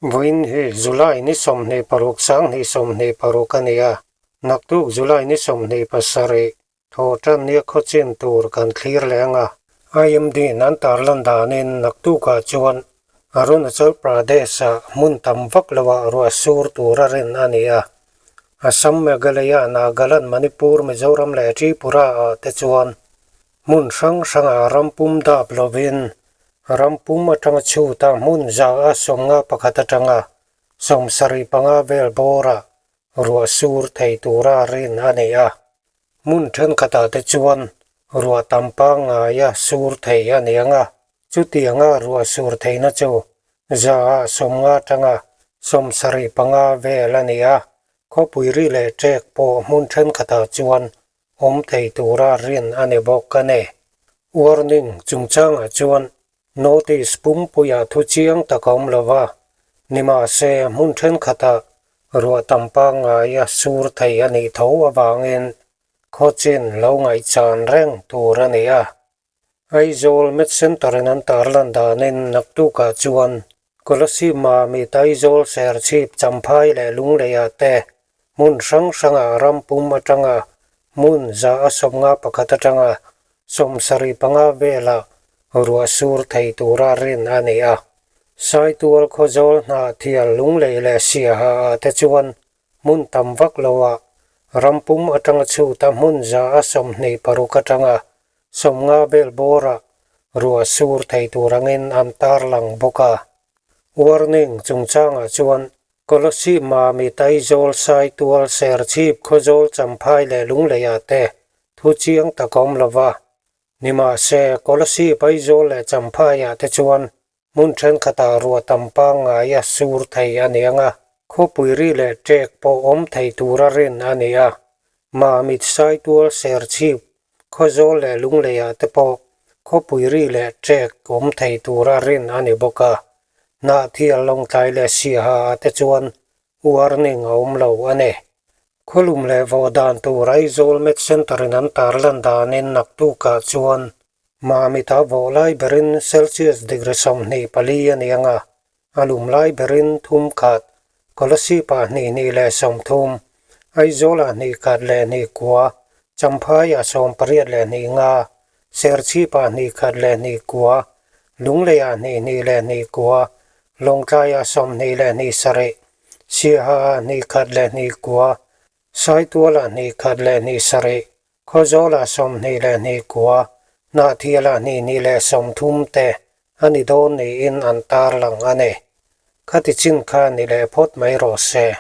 Vawiin hi July ni 26 2026 a ni a, naktuk July ni 27 thawhtan nia khawchin tur kan thlir leh ang a. IMD in an tarlan danin naktukah chuan Arunachal Pradesh-ah hmun tam vak loah ruah sur tur a rin a ni a. Assam, Meghalaya, Nagaland, Manipur, Mizoram leh Tripura-ah te chuan Hmun hrang hrangah ram pum dap lovin ram pum atanga chhuta hmun za a 51 atanga 75 vel bawrah ruah sur thei tura rin a ni a. Hmun thenkhatah te chuan ruah tam pangngaia sur thei a ni ang a, chutianga ruah sur theihna chu za ah 50 atanga 75 vel a ni a. Khawpui ri leh ṭek pawh hmun thenkhatah chuan awm thei tura rin a ni bawk a ni. Warning chungchangah chuan notice pumpuiah thu chiang tak a awm lo va, nimahse hmun thenkhatah ruah tam pangngaia sur thei a nih tho avangin khawchin lo ngaihchan reng tur a ni a. Aizawl Med Centre in an tarlan danin naktukah chuan Kolasib Mamit Aizawl Serchhip Champhai leh Lungleiah te hmun hrang hrangah ram pum atanga hmun 151 atanga 75 velah ruah sur thei tura rin a ni a. Saitual Khawzawl Hnahthial Lunglei leh Siaha ah te chuan hmun tam vak loah ram pum atanga chhuta hmun 26 atanga 50 vel bawrah ruah sur thei tur angin an tarlang bawk a. Warning chungchangah chuan Kolasib Mamit Aizawl Saitual Serchhip Khawzawl Champhai leh Lungleiah te thu chiang tak a awm lo va. Nimahse, Kolasib Aizawl leh Champhaiah te chuan hmun thenkhatah ruah tam pangngaia sur thei a ni ang a, khawpui ri leh ṭek pawh awm thei tura rin a ni a. Mamit Saitual Serchhip Khawzawl leh Lungleiah te pawh khawpui ri leh ṭek awm thei tura rin a ni bawk a. Hnahthial Lawngtlai leh Siaha ah te chuan warning a awm lo a ni. Khawlum leh vawh dan tur Aizawl Med Centre in an tarlan danin naktukah chuan Mamita vawh lai berin Celsius degree 24 a ni ang a, a lum lai berin 31, Kolasib-ah 22 30, Aizawl-ah 1 leh 29, Champhai-ah 8 leh 25, Serchhip-ah 1 leh 29, Lunglei-ah 2 leh 29, Lawngtlai-ah 22 leh 7, Siaha-ah 1 leh 29, Saitual-ah 1 leh 27, Khawzawl-ah 22 leh 9, Hnahthial-ah 2 leh 30 te a ni dawn niin an tarlang a ni. Khati chin kha ni leh phawt mai rawh se.